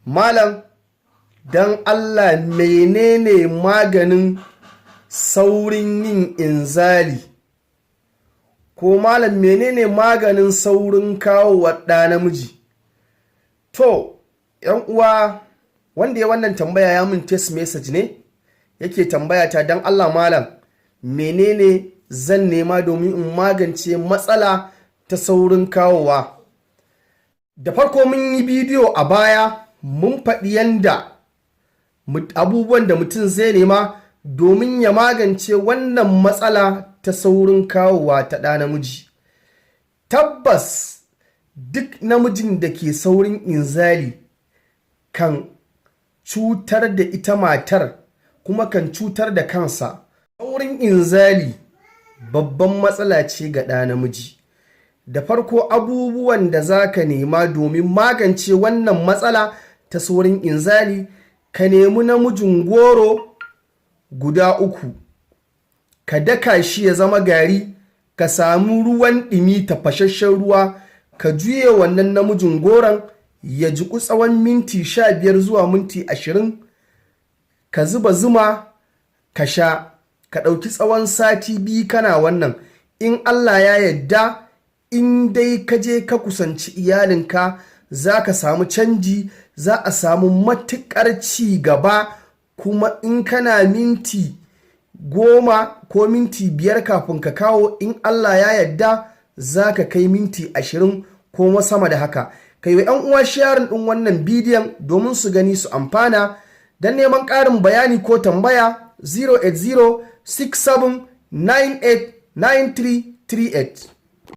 Malam, don Allah, menene maganin saurin yin inzali? Ko malam, menene maganin saurin kawowa ɗa namiji? To, yan uwa, wanda ya wannan tambaya ya mun text message ne, yake tambaya ta: don Allah malam, menene zan nema domin in magance matsala ta saurin kawowa? Da farko, mun yi bidiyo a baya, mun faɗi yanda abubuwan da mutum zai nema domin ya magance wannan matsala ta saurin kawowa ta ɗa namiji. Tabbas, duk namijin da ke saurin inzali kan cutar da ita matar, kuma kan cutar da kansa. Saurin inzali babban matsala ce ga ɗa namiji. Da farko, abubuwan da za ka nema domin magance wannan matsala ta saurin inzali: ka nemi namijin goro guda 3, ka daka shi ya zama gari, ka samu ruwan ɗumi, tafasasshen ruwa, ka juye wannan namijin goron ya jiƙu tsawon minti 15 zuwa minti 20, ka zuba zuma, ka sha. Ka ɗauki tsawon sati 2 kana wannan. In Allah ya yadda, in dai ka je ka kusanci iyalinka, za ka samu canji, za a samu matuƙar ci gaba. Kuma in kana minti 10 ko minti 5 kafin ka kawo, in Allah ya yadda za ka kai minti 20 ko sama da haka. Kai wa 'yan uwa sharing ɗin wannan bidiyon domin su gani su amfana. Don neman ƙarin bayani ko tambaya, 080 67 98 93 38.